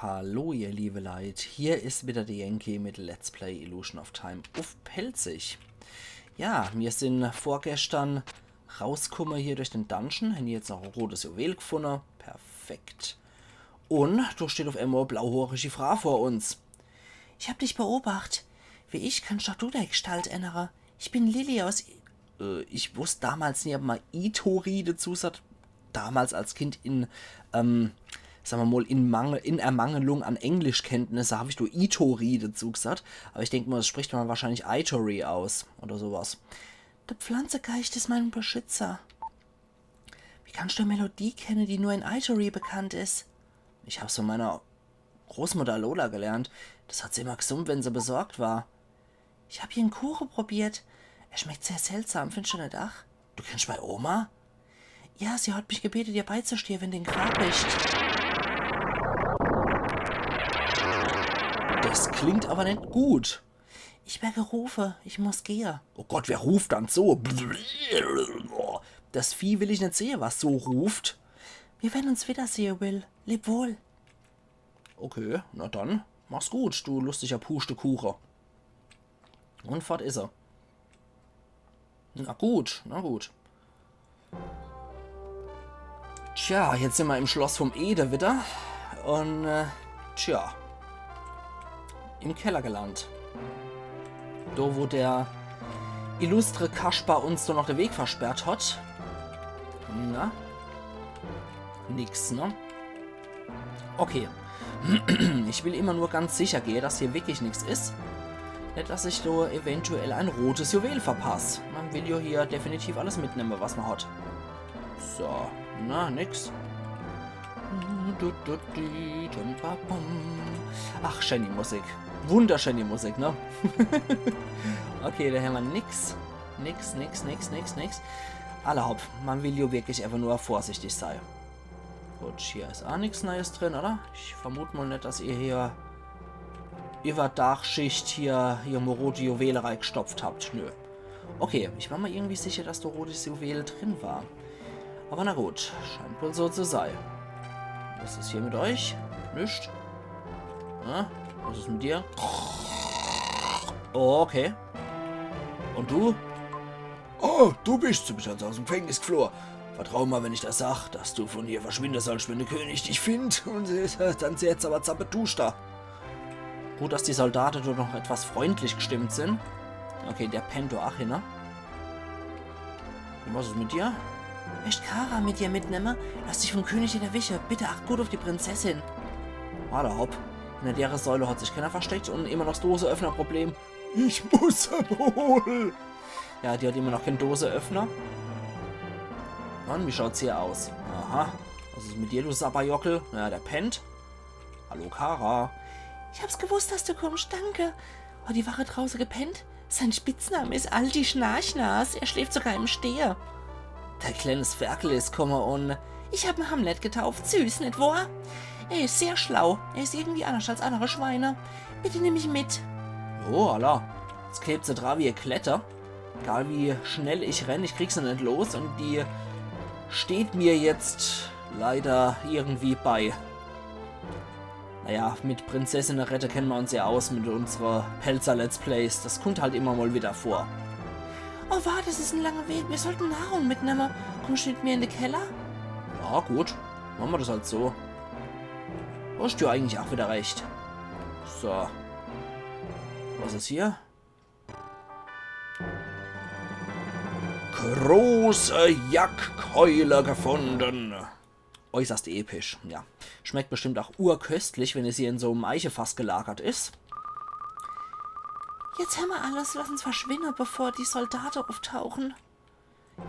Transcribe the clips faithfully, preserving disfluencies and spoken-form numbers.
Hallo, ihr liebe Leit. Hier is wieder de Yankee mit Let's Play Illusion of Time uff Pälzisch. Ja, mir sin vorgeschtern rauskumme hier durch den Dungeon, hän jetzt noch e rotes Juwel gfunne. Perfekt. Un do steht uff emol e blauhoorigi Fraa vor uns. Ich hab dich beobacht. Wie ich kannscht doch du dei Gstalt ännere. Ich bin Lilly aus I-, äh, ich wusst damals nie, ob ma Itori dazu sagt. Damals als Kind in, ähm, sag ma mol, in, Mangel, in Ermangelung an Englischkenntnisse hab ich nur Itori dazu gesagt. Aber ich denk mol, das spricht ma wahrscheinlich Itori aus oder sowas. Der Pflanzegeist is mein Beschützer. Wie kannscht du e Melodie kenne, die nur in Itori bekannt is? Ich hab's von meiner Großmutter Lola gelernt. Das hat se immer gesummt, wenn se besorgt war. Ich hab ihren Kuche probiert. Er schmeckt sehr seltsam, findsch du net ach? Du kennscht mei Oma? Ja, sie hat mich gebetet, ihr beizustehe, wenn du in Grab bist. Das klingt aber net gut. Ich wär gerufe, ich muss gehe. Oh Gott, wer ruft dann so? Das Vieh will ich net sehe, was so ruft. Wir werden uns wiedersehe, Will. Leb wohl. Okay, na dann, mach's gut, du lustiger Puschtekuche. Un fort is er. Na gut, na gut. Tja, jetzt sin ma im Schloss vom Ede wieder. Un, äh, tja. Im Keller gelandt. Do, wo der illustre Kaspar uns do noch de Weg versperrt hat. Na? Nix, ne? Okay. Ich will immer nur ganz sicher gehe, dass hier wirklich nix is. Net, dass ich do eventuell e rotes Juwel verpass. Ma will jo hier definitiv alles mitnemme, was ma hat. So, na, nix. Ach, schäni Musik. Wunderschäni Musik, ne? Okay, do hämmer nix. Nix, nix, nix, nix, nix. Alla hopp, ma will jo wirklich einfach nur vorsichtig sei. Gut, hier is ach nix Neies drin, oder? Ich vermut mol net, dass ihr hier iwwer Dachschicht hier irgendwo rote Juwele reigstopft habt. Nö. Okay, ich war ma irgendwie sicher, dass do rotes Juwel drin war. Aber na gut, scheint wohl so zu sei. Was is hier mit euch? Nix. Na, was is mit dir? Oh, okay. Un du? Oh, du bist, du bist also aus dem Gefängnis geflohen. Vertrau mir, wenn ich das sag, dass du von hier verschwinden sollst, wenn der König dich findet. Un dann sieht's aber zappeduster. Gut, dass die Soldate dort noch etwas freundlich gestimmt sind. Okay, der pennt do ach hin, ne? Und was is mit dir? Möcht Kara mit dir mitnemme? Lass dich vom König net erwische. Bitte acht gut auf die Prinzessin. Alla hopp. Hinter dere Säule hat sich keiner versteckt und immer noch das Doseöffner-Problem. Ich muss em hole. Ja, die hat immer noch kein Doseöffner. Mann, wie schaut's hier aus? Aha. Was is mit dir, du Sapperjockel? Ja, der pennt. Hallo, Kara. Ich hab's gewusst, dass du kommst. Danke. Hat die Wache draußen gepennt? Sein Spitzname is Aldi Schnarchnas. Er schläft sogar im Stehe. Dei kleines Ferkel is komme und ich hab en Hamlet getauft. Süß, net wahr? Er is sehr schlau. Er is irgendwie anders als andere Schweine. Bitte nimm mich mit. Jo, alla. Jetzt klebt se dra wie e Kletter. Egal wie schnell ich renn, ich krieg se net los und die steht mir jetzt leider irgendwie bei. Naja, mit Prinzessinne rette kenne mer uns ja aus mit unsere Pälzer Let's Plays. Das kummt halt immer mal wieder vor. Oh, wart, das is en langer Weg. Mir sollten Nahrung mitnemme. Kommst du mit mir in de Keller? Ja, gut. Mache mer das halt so. Hast du eigentlich auch wieder recht. So. Was is hier? Große Jackkeule gefunden. Äußerst episch, ja. Schmeckt bestimmt auch urköstlich, wenn es hier in so em Eichefass gelagert is. Jetzt hämmer alles, lass uns verschwinne, bevor die Soldate auftauchen.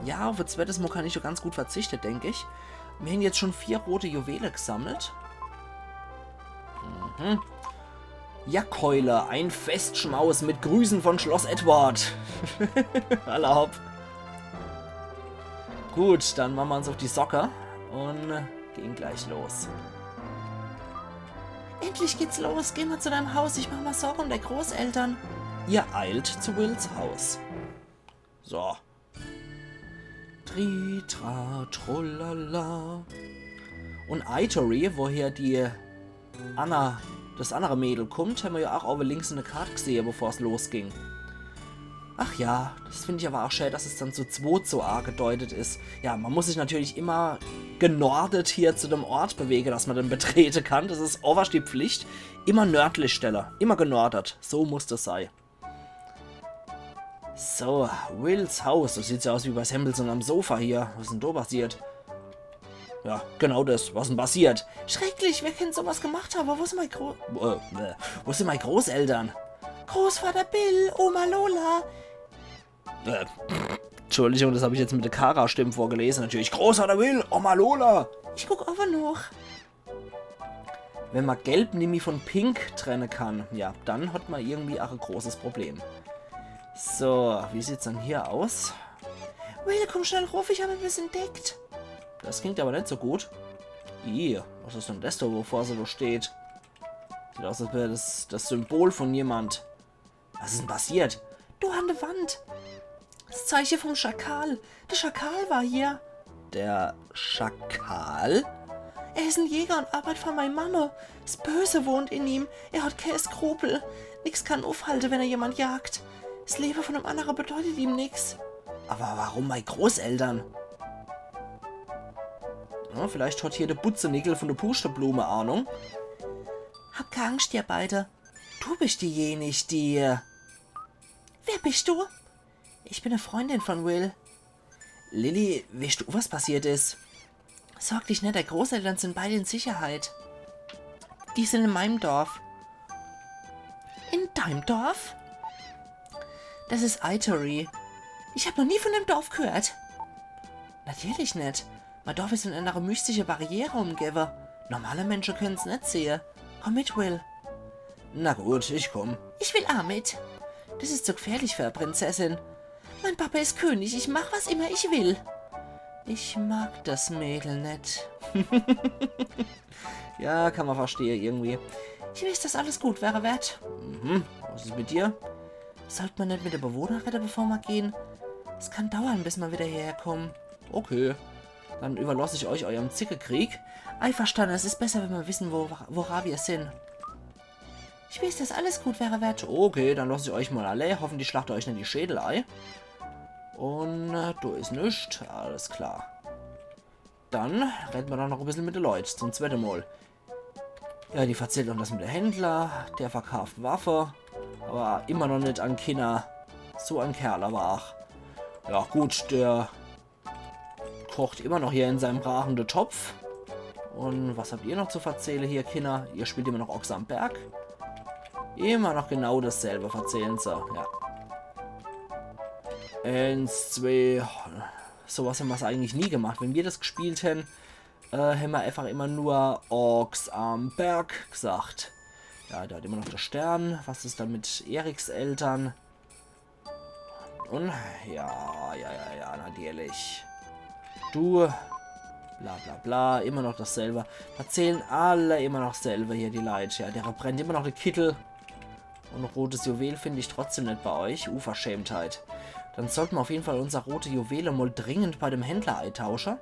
Ja, uff e zweites Mal kann ich schon ganz gut verzichte, denk ich. Mir hän jetzt schon vier rote Juwele gesammelt. Mhm. Jackkeule, ein Festschmaus mit Grüßen von Schloss Edward. Alla hopp. Gut, dann mache mer uns uff die Socke und gehen gleich los. Endlich geht's los. Geh mal zu deinem Haus. Ich mach mal Sorge um deine Großeltern. Ihr eilt zu Wills Haus. So. Tri, tra, trollala. Und Itori, wo hier die Anna, das andere Mädel kummt, hämmer ja auch owwe links in de Kart gesehe, bevor's losging. Ach ja, das find ich aber auch schä, dass es dann zu zwot so aagedeutet is. Ja, man muss sich natürlich immer genordet hier zu dem Ort bewege, dass man den betrete kann. Das is owerscht die Pflicht. Immer nördlich stelle, immer genordet. So muss das sei. So, Wills Haus. Das sieht ja aus wie bei Hempels am Sofa hier. Was is denn do passiert? Ja, genau das. Was denn passiert? Schrecklich, wer kennt sowas gemacht haben? Wo is mein Gro-, äh, äh, wo sin mei Großeltern? Großvater Bill, Oma Lola. Äh, Entschuldigung, das hab ich jetzt mit der Kara-Stimme vorgelesen. Natürlich, Großvater Bill, Oma Lola. Ich guck owwe noch. Wenn man Gelb nimmi von Pink trenne kann, ja, dann hat man irgendwie auch e großes Problem. So, wie sieht's dann hier aus? Will, komm schnell ruf, ich hab etwas entdeckt. Das klingt aber net so gut. Ih, was is denn das do, wovor se do steht? Sieht aus, als wär das das Symbol von jemand. Was is denn passiert? Do an de Wand. Das Zeiche vom Schakal. Der Schakal war hier. Der Schakal? Er is en Jäger und arbeit für mei Mamme. Das Böse wohnt in ihm. Er hat kä Skrupel. Nix kann uffhalte, wenn er jemand jagt. Das Lebe von em annere bedeutet ihm nix. Aber warum mei Großeltern? Ja, vielleicht hat hier de Butzenickel von de Pusteblume Ahnung. Hab kä Angst, ihr beide. Du bist diejenige, die... Wer bist du? Ich bin e Freundin von Will. Lilly, weescht du, was passiert is? Sorg dich net, dei Großeltern sin beide in Sicherheit. Die sin in meim Dorf. In deim Dorf? Das is Itory. Ich hab noch nie von dem Dorf gehört. Natürlich net. Mei Dorf is von enere mystische Barriere umgewwe. Normale Mensche können's net sehe. Komm mit, Will. Na gut, ich komm. Ich will aa mit. Das is zu gefährlich für e Prinzessin. Mein Papa is König, ich mach, was immer ich will. Ich mag das Mädel net. Ja, kann man verstehe irgendwie. Ich weeß, dass alles gut wäre werd. Mhm, was is mit dir? Sollt man net mit de Bewohner redde, bevor man gehen? Es kann dauern, bis man wieder hierher kommen. Okay. Dann überlass ich euch eurem Zickekrieg. Eiverstanden, es is besser, wenn wir wissen, wo, wora wir sin. Ich weeß, dass alles gut wäre werd. Okay, dann lass ich euch mal alle. Hoffentlich schlacht ihr euch net die Schädel ei. Und äh, do is nix. Alles klar. Dann redde mer doch noch e bissel mit de Leit zum zwette Mol. Ja, die verzählt noch das mit de Händler. Der verkaaft Waffe. Aber immer noch net an Kinner. So en Kerl aber ach. Ja gut, der kocht immer noch hier in seinem ragende Topf. Und was habt ihr noch zu verzähle hier, Kinner? Ihr spielt immer noch Ochs am Berg? Immer noch genau dasselbe verzählen se, ja. Eins, zwei. Sowas hämmer's eigentlich nie gemacht. Wenn mir das gespielt hätten, äh, hämmer einfach immer nur Ochs am Berg gesagt. Ja, der hat immer noch de Stern. Was is dann mit Eriks Eltern? Und ja, ja, ja, ja, natürlich. Du, bla bla bla, immer noch dasselbe. Verzählen alle immer noch dasselbe hier, die Leit. Ja, der verbrennt immer noch de Kittel. Und e rotes Juwel find ich trotzdem net bei euch. Unverschämtheit. Dann sollte mer auf jeden Fall unser rote Juwele mal dringend bei dem Händler eitausche.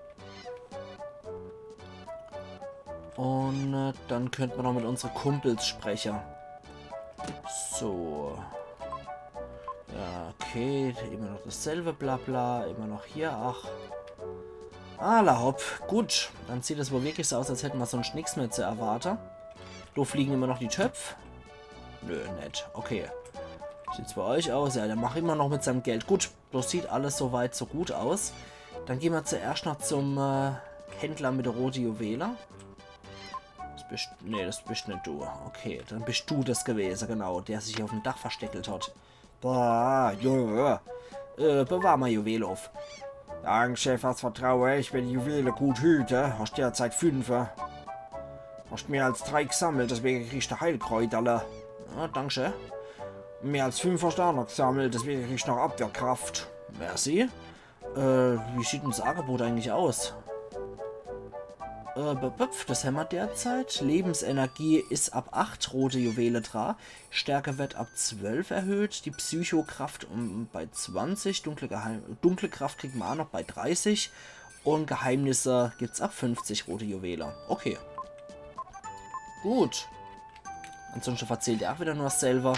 Und äh, dann könnt mer noch mit unsere Kumpels spreche. So. Ja, okay, immer noch dasselbe Blabla, immer noch hier, ach. Alla hopp, gut. Dann sieht es wohl wirklich so aus, als hätte mer sonst nix mehr zu erwarte. Do fliegen immer noch die Töpf. Nö, net. Okay. Sieht's bei euch aus? Ja, der macht immer noch mit seinem Geld. Gut, das sieht alles soweit so gut aus. Dann geh mer zuerscht noch zum äh, Händler mit de rote Juwele. Das bist, nee, das bist net du. Okay, dann bist du das gewese, genau, der sich hier auf dem Dach versteckelt hat. Da, ja, ja. Äh, bewahr mei Juwele auf. Danke, Chef, fürs Vertraue. Ich werd die Juwele gut hüte. Hast derzeit fünfe. Hast mehr als drei gesammelt, deswege kriegst du Heilkräuterle. Ja, danke. Mehr als fünf hast du auch noch gesammelt, deswege kriegst du noch Abwehrkraft. Merci. Äh, wie sieht denn das Angebot eigentlich aus? Äh, b- b- das hämmer derzeit. Lebensenergie is ab acht rote Juwele dra. Stärke wird ab zwölf erhöht. Die Psychokraft um, bei zwanzig. Dunkle, Geheim dunkle Kraft kriegt mer auch noch bei dreißig. Und Geheimnisse gibt's ab fünfzig rote Juwele. Okay. Gut. Ansonsten verzählt er ach wieder nur selwer.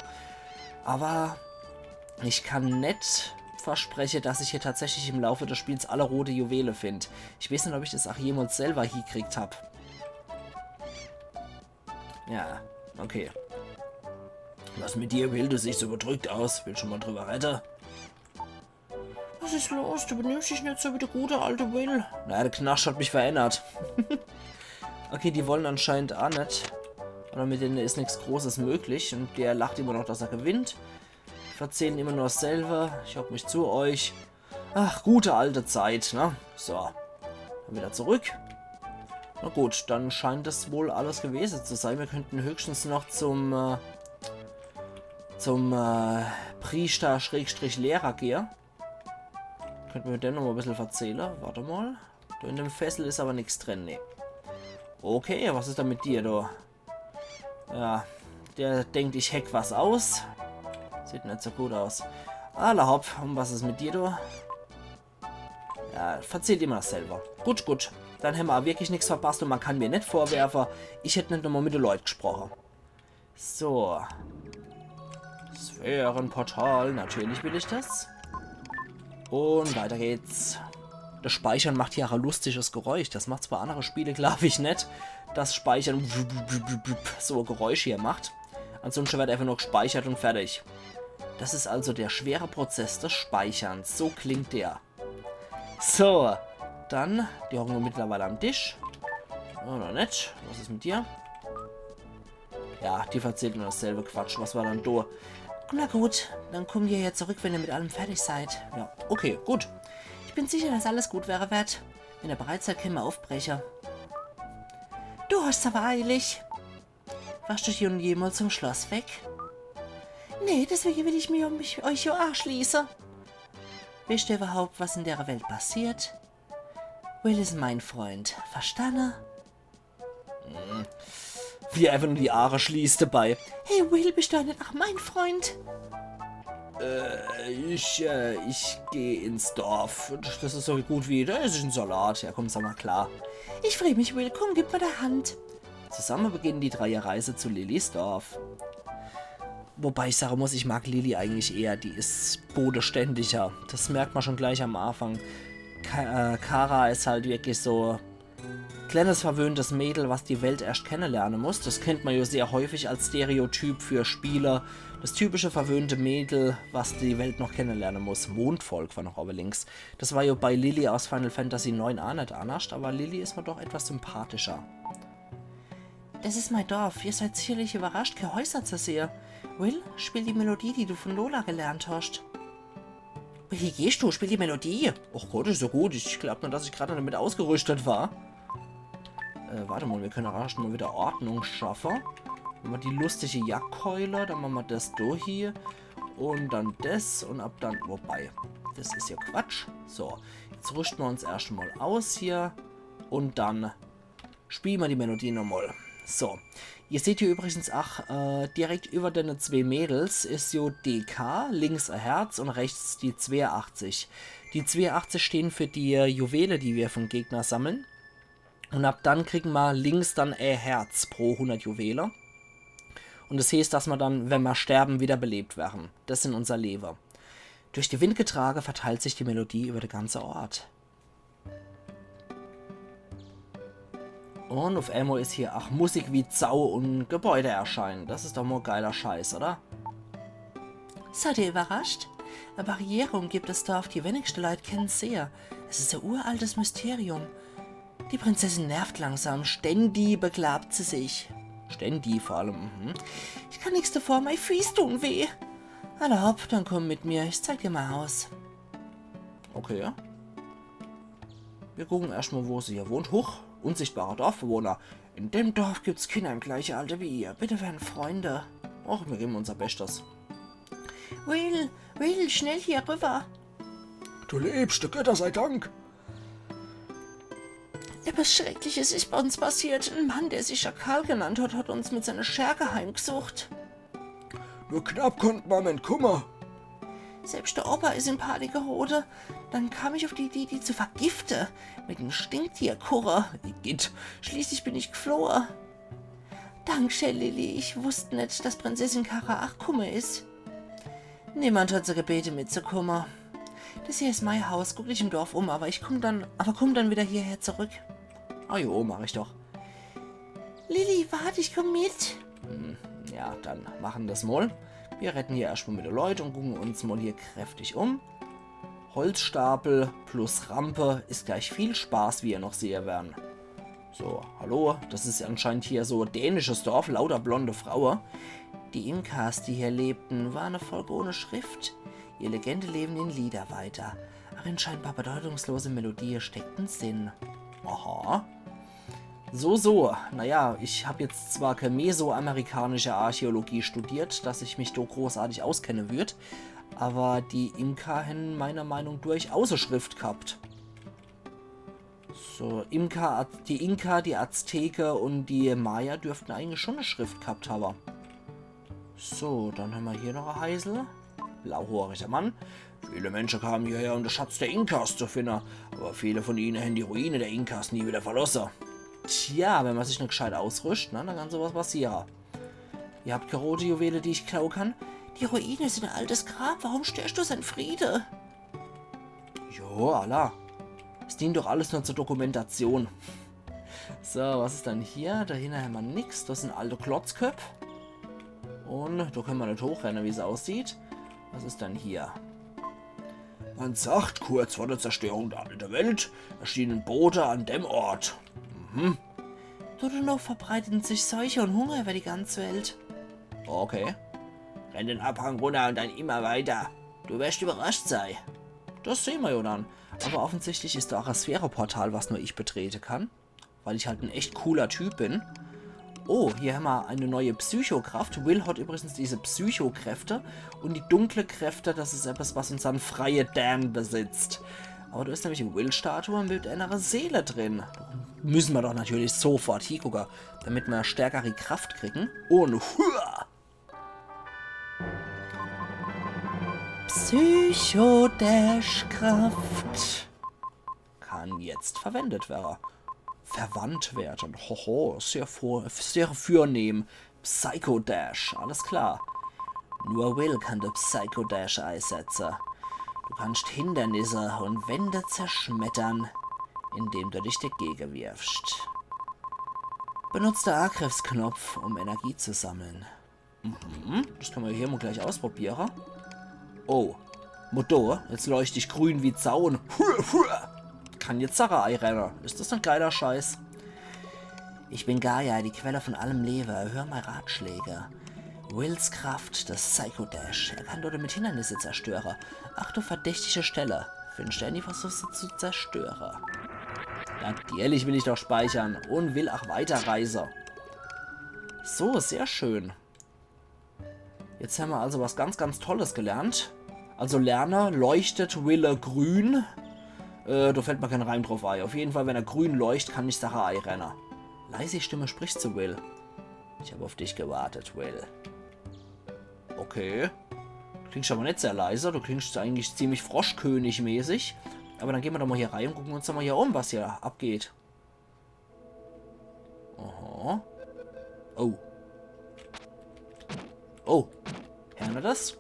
Awwer ich kann net verspreche, dass ich hier tatsächlich im Laufe des Spiels alle rote Juwele find. Ich weeß net, ob ich des ach jemals selwer hiekriegt hab. Ja, okay. Was mit dir, Will? Du siehst so bedrückt aus. Willst du mol drüber redde? Was is los? Du benimmst dich net so wie de gute alte Will. Naja, de Knascht hat mich verändert. Okay, die wollen anscheinend ach net. Oder mit dene is nix Großes möglich. Und der lacht immer noch, dass er gewinnt. Verzählen immer nur dasselbe. Ich hock mich zu euch. Ach, gute alte Zeit, ne? So. Dann wieder zurück. Na gut, dann scheint das wohl alles gewesen zu sein. Wir könnten höchstens noch zum, äh, zum, äh, Priester Schrägstrich Lehrer gehe. Könnten wir mit dem noch mal e bissel verzähle. Warte mal. Da in dem Fässel is aber nix drin, ne. Okay, was is dann mit dir, du? Ja, der denkt, ich hack was aus. Sieht net so gut aus. Alla hopp, und was is mit dir, du? Ja, verzählt immer dasselbe. Gut, gut. Dann hämmer wirklich nix verpasst und man kann mir net vorwerfe, ich hätt net nochmal mit de Leut gesproche. So. Sphärenportal, natürlich will ich das. Und weiter geht's. Das Speichern macht hier auch ein lustiges Geräusch. Das macht zwar andere Spiele, glaub ich, net. Das Speichern, so ein Geräusch hier macht. Ansonsten wird einfach nur gespeichert und fertig. Das ist also der schwere Prozess des Speicherns. So klingt der. So, dann, die hocken mittlerweile am Tisch. Oh, noch net. Was is mit dir? Ja, die verzählt nur dasselbe Quatsch. Was war dann do? Na gut, dann kommt ihr jetzt zurück, wenn ihr mit allem fertig seid. Ja, okay, gut. Ich bin sicher, dass alles gut wäre wird. Wenn ihr bereit seid, können wir aufbrechen. Du hast aber eilig. Warst du schon jemals zum Schloss weg? Nee, deswegen will ich mich um mich, euch ja anschließen. Wisst ihr überhaupt, was in der Welt passiert? Will is mein Freund. Verstanden? Hm. Wie er einfach nur die Aare schließt dabei. Hey Will, bist du net auch mein Freund? Äh, ich, äh, ich geh ins Dorf. Das is so gut wie, da is ein Salat. Ja, komm, sag mal klar. Ich freu mich, Will. Komm, gib mir die Hand. Zusammen beginnen die drei ihre Reise zu Lillys Dorf. Wobei ich sagen muss, ich mag Lilly eigentlich eher. Die is bodenständiger. Das merkt man schon gleich am Anfang. Ka äh, Kara is halt wirklich so kleines verwöhntes Mädel, was die Welt erst kennenlernen muss. Das kennt man ja sehr häufig als Stereotyp für Spiele. Das typische verwöhnte Mädel, was die Welt noch kennenlernen muss. Mondvolk war noch oben links. Das war ja bei Lilly aus Final Fantasy neun auch net anders, aber Lilly is mir doch etwas sympathischer. Das is mein Dorf. Ihr seid sicherlich überrascht, keine Häuser zu sehen. Will, spiel die Melodie, die du von Lola gelernt hast. Hier gehst du, spiel die Melodie. Och Gott, is so gut. Ich glaub nur, dass ich gerade damit ausgerüstet war. Äh, warte mal, wir können rasch mal wieder Ordnung schaffen. Dann machen wir die lustige Jagdkeule, dann machen wir das do hier. Und dann das und ab dann, wobei, das is ja Quatsch. So, jetzt rüsten wir uns erst mal aus hier. Und dann spielen wir die Melodie nochmal. So. Ihr seht hier übrigens, ach, äh, direkt über dene zwee Mädels is jo D K, links e Herz und rechts die zweiundachtzig. Die zweiundachtzig stehen für die, äh, Juwele, die wir von Gegner sammeln. Und ab dann kriegen wir links dann e Herz pro hundert Juwele. Und das heißt, dass wir dann, wenn wir sterben, wiederbelebt werden. Das sind unser Leben. Durch die Wind getragen, verteilt sich die Melodie über den ganzen Ort. Und auf einmal is hier, ach, Musik wie Sau und Gebäude erscheinen. Das is doch mal geiler Scheiß, oder? Seid ihr überrascht? Eine Barriere umgibt das Dorf, die wenigsten Leute können sehen. Es ist ein uraltes Mysterium. Die Prinzessin nervt langsam. Ständig beklagt sie sich. Ständig vor allem, mhm. Ich kann nichts davor, meine Füße tun weh. Alla hopp, dann komm mit mir, ich zeig dir mein Haus. Okay, ja. Wir gucken erstmal, wo sie hier wohnt. Huch, unsichtbarer Dorfbewohner. In dem Dorf gibt's Kinder im gleichen Alter wie ihr. Bitte werden Freunde. Och, wir geben unser Bestes. Will, Will, schnell hier rüber. Du lebst, der Götter sei Dank. Etwas Schreckliches ist bei uns passiert. Ein Mann, der sich Schakal genannt hat, hat uns mit seiner Scherge heimgesucht. Nur knapp konnten wir entkommen. Selbst der Opa ist in Panik geraten. Dann kam ich auf die Idee, die zu vergiften. Mit dem Stinktierkuchen. Igitt. Schließlich bin ich geflohen. Dankeschön, Lilly. Ich wusst net, dass Prinzessin Kara ach kumme is. Niemand hat se gebete, mitzukumme. Das hier is mei Haus. Guck dich im Dorf um, aber ich kumm dann, aber kumm dann wieder hierher zurück. Ah jo, mach ich doch. Lilly, wart, ich kumm mit. Hm, ja, dann machen das mol. Wir redden hier erscht mol mit de Leut und gucken uns mol hier kräftig um. Holzstapel plus Rampe is gleich viel Spaß, wie ihr noch sehe werren. So, hallo, das is anscheinend hier so dänisches Dorf, lauter blonde Fraue. Die Imkas, die hier lebten, waren e Volk ohne Schrift. Ihr Legende lewen in Lieder weiter. Ach in scheinbar bedeutungslose Melodie steckt en Sinn. Aha. So, so. Naja, ich hab jetzt zwar kee mesoamerikanische Archäologie studiert, dass ich mich do großartig auskenne würd, aber die Imka hän meiner Meinung durchaus e Schrift gehabt. So, Imka, Az- die Inka, die Azteke und die Maya dürften eigentlich schon e Schrift gehabt habe. So, dann hämmer hier noch e Heisel. Blauhooriger Mann. Viele Menschen kamen hierher, um den Schatz der Inkas zu finden, aber viele von ihnen haben die Ruine der Inkas nie wieder verlassen. Tja, wenn man sich net gescheit ausrüscht, ne, dann kann sowas passieren. Ihr habt kee rote Juwele, die ich klaue kann? Die Ruine sind e altes Grab. Warum störst du sein Friede? Jo, alla. Es dient doch alles nur zur Dokumentation. So, was is dann hier? Dahinter hämmer nix. Das sind alte Klotzköpp. Und do können mer net hochrenne, wie's aussieht. Was is dann hier? Man sagt, kurz vor der Zerstörung der alten Welt erschienen Bote an dem Ort. Mhm. Dort noch verbreiteten sich Seuche und Hunger über die ganze Welt. Okay. Renn den Abhang runter und dann immer weiter. Du wirst überrascht sein. Das sehen mer jo dann. Aber offensichtlich is do ach e Sphäreportal, was nur ich betreten kann. Weil ich halt en echt cooler Typ bin. Oh, hier hämmer e neue Psychokraft. Will hat übrigens diese Psychokräfte. Und die dunkle Kräfte, das is etwas, was unsern freie Dan besitzt. Aber do is nämlich e Will-Statue mit einer Seele drin. Müssen mer doch natürlich sofort hiegucke, damit mer stärkere Kraft kriegen. Und hua! Psychodash-Kraft. Kann jetzt verwendet werre. Verwandt werden. Hoho, sehr, vor, sehr vornehm. Psychodash, alles klar. Nur Will kann de Psychodash eisetze. Du kannst Hindernisse und Wände zerschmettern, indem du dich dagege wirfst. Benutz de Angriffsknopf, um Energie zu sammeln. Mhm, das kann mer hier mol gleich ausprobiere. Oh, Mutter, jetzt leucht ich grün wie Sau und hua, hua, kann jetzt Sache eirenne. Is das en geiler Scheiß? Ich bin Gaia, die Quelle von allem Leben. Hör mei Ratschläge. Wills Kraft, das Psychodash. Er kann dort mit Hindernisse zerstöre. Ach du verdächtige Stelle. Findest du nie versuchst sie zu zerstöre. Natürlich will ich doch speichern und will ach weiterreise. So, sehr schön. Jetzt hämmer also was ganz, ganz Tolles gelernt. Also lerne, leuchtet Wille grün. Äh, do fällt mer keen Reim drauf ei. Auf jeden Fall, wenn er grün leucht, kann ich Sache eirenne. Leise Stimme spricht zu Will. Ich hab auf dich gewartet, Will. Okay. Du klingst aber net sehr leise. Du klingst eigentlich ziemlich Froschkönig-mäßig. Aber dann gehn mer doch mol hier rei und gucken uns doch mol hier um, was hier abgeht. Aha. Oh. Oh. Hört mer das?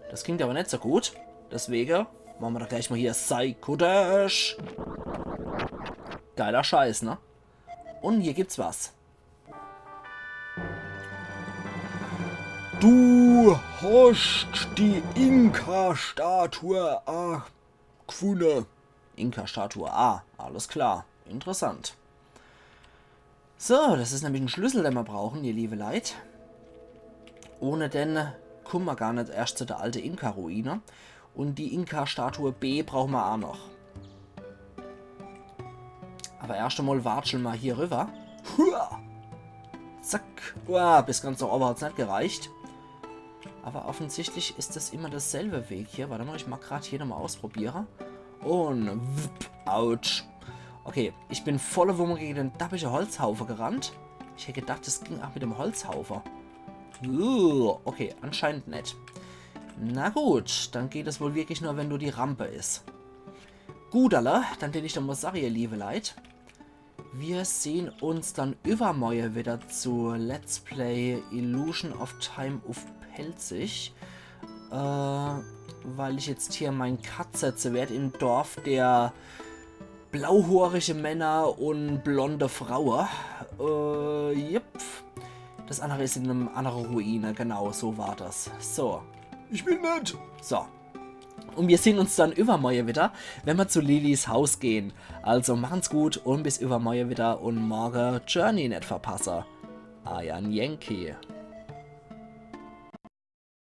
Das klingt aber net so gut. Deswege mache mer doch gleich mol hier Psychodash. Geiler Scheiß, ne? Und hier gibt's was. Du hast die Inka-Statue, ah, gfunne. Inka-Statue. Ah, alles klar. Interessant. So, das is nämlich en Schlüssel, den mer brauchen, ihr liebe Leit. Ohne den kumme mer gar net erscht zu der alte Inka-Ruine. Und die Inka-Statue B brauche mer ach noch. Aber erscht emol watschle mer hier rüber. Hua! Zack. Uah, bis ganz noch owwe hat's net gereicht. Aber offensichtlich is das immer derselbe Weg hier. Wart emol, ich mag grad hier nochmol ausprobiere. Und wupp, autsch. Okay, ich bin volle Wumme gegen den dappische Holzhaufe gerannt. Ich hätt gedacht, das ging ach mit dem Holzhaufe. Uh, okay, anscheinend net. Na gut, dann geht es wohl wirklich nur, wenn do die Rampe is. Gut, alla, dann tät ich doch mol sage, ihr liebe Leit, Wir sehn uns dann iwwermorje widder zu Let's Play Illusion of Time uff Pälzisch. Äh, weil ich jetzt hier mein Cut setze werd im Dorf der blauhoorige Männer un blonde Fraue. Äh, yep. Das annere is in em annere Ruine, genau, so war das. So. Ich will net. So. Un wir sehn uns dann iwwermorje widder, wenn mer zu Lilis Haus gehn. Also machen's gut un bis iwwermorje widder un morje Journey net verpasse. Eier Yankee.